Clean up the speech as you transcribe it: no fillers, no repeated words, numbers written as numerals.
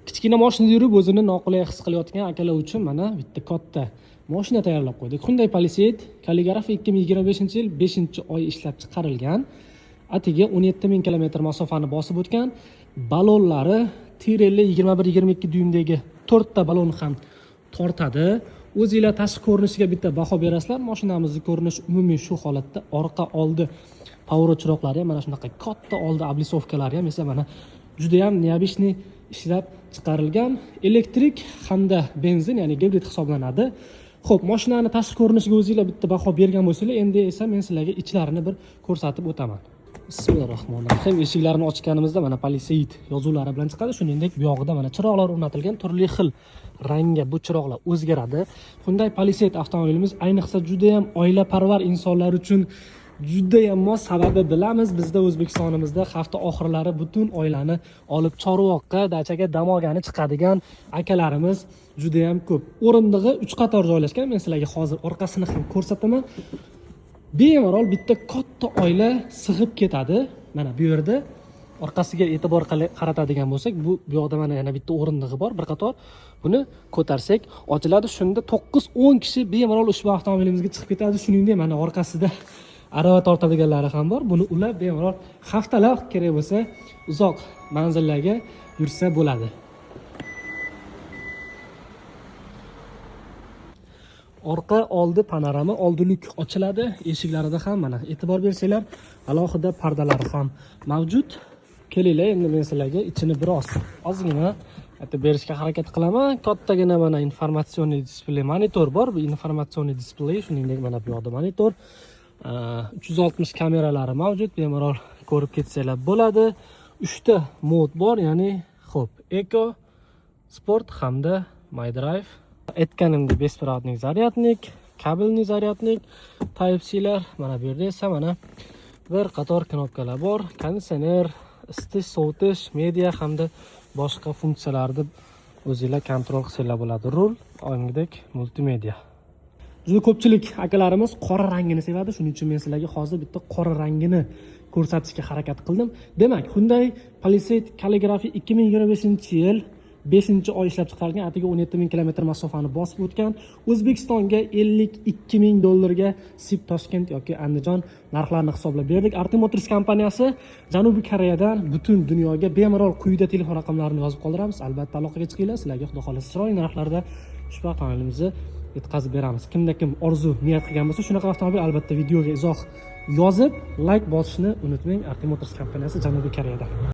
Kichkina mashinada yurib o'zini noqulay his qilayotgan akalar uchun mana bitta katta mashina tayyorlab qo'ydik. Hyundai Palisade Calligraphy 2025-yil 5-oy ishlab chiqarilgan. Atigi 17 ming kilometr masofani bosib o'tgan. Balonlari Pirelli 21-22 dyuymdagi 4 ta balon ham tortadi. O'zinglar tashqi ko'rinishiga bitta baho berasizlar. Mashinamizni ko'rinishi umumiy shu holatda, orqa oldi поворот chiroqlari ham mana shunaqa katta, oldi облицовка lari ham esa mana juda ham необычный ishlab chiqarilgan. Elektrik hamda benzin, ya'ni gibrid hisoblanadi. Xo'p, mashinani tashqi ko'rinishiga o'zinglar bitta baho bergan bo'lsanglar, endi esa men sizlarga ichlarini bir ko'rsatib o'taman. Bismillahir rohmanir rohim. Eshiklarni ochganimizda mana Palisade yozuvlari bilan chiqadi. Shuningdek, bu yog'ida mana chiroqlar o'rnatilgan, turli xil rangga bu chiroqlar o'zgaradi. Hyundai Palisade avtomobilimiz ayniqsa juda ham oilaparvar insonlar uchun judayam mos. Sababi bilamiz, bizda O'zbekistonimizda hafta oxirlari butun oilani olib Chorvoqqa, dachaga dam olgani chiqadigan akalarimiz judayam ko'p. O'rindig'i 3 qator joylashgan. Men sizlarga hozir orqasini ham ko'rsataman. Bemalol bitta katta oila sig'ib ketadi. Mana bu yerda orqasiga e'tibor qaratadigan bo'lsak, bu yoqda mana yana bitta o'rindig'i bor, bir qator. Buni ko'tarsak ochiladi. Shunda 9-10 kishi bemalol ushbu avtomobilimizga chiqib ketadi. Shuningdek, mana orqasida arava tortadiganlari ham bor. Buni ulab bemalol haftalab kerak bo'lsa uzoq manzillarga yursa bo'ladi. Orqa oldi panorama, oldi lyuk ochiladi. Eshiklarida ham mana e'tibor bersanglar, alohida pardalari ham mavjud. Kelinglar, endi men sizlarga ichini biroz ozgina aytib berishga harakat qilaman. Kattagina mana информационный displey monitor bor. Bu информационный displey, shuningdek mana bu yoqda monitor. 360 kameralari mavjud. Bemalol ko'rib ketsanglar bo'ladi. 3 ta mod bor, ya'ni xo'p, Eco, Sport hamda My Drive. Aytganimdek, беспроводный зарядник, кабельный зарядник, Type C'lar. Mana bu yerda esa mana bir qator knopkalar bor. Konditsioner, isitish, sovutish, media hamda boshqa funksiyalarni o'zinglar kontrol qilsanglar bo'ladi. Rul, oyingdek multimedia. Juda ko'pchilik akalarimiz qora rangini sevadi. Shuning uchun men sizlarga hozir bitta qora rangini ko'rsatishga harakat qildim. Demak, Hyundai Palisade Calligraphy 2025-yil 5-oy ishlab chiqarilgan, atigi 17 ming kilometr masofani bosib o'tgan. O'zbekistonga 52 ming dollarga SIP Toshkent yoki Andijon narxlarini hisoblab berdik. Artel Motors kompaniyasi Janubiy Koreyadan butun dunyoga bemalol quyida telefon raqamlarini yozib qoldiramiz. Albatta aloqaga chiqinglar. Sizlarga xudo xohlasa chiroyli narxlarda ushbu avtomobilimizni yetkazib beramiz. Kimda kim orzu niyat qilgan bo'lsa, shunaqa avtomobil, albatta videoga izoh yozib, like bosishni unutmang. Artel Motors kompaniyasi Janubiy Koreyadan.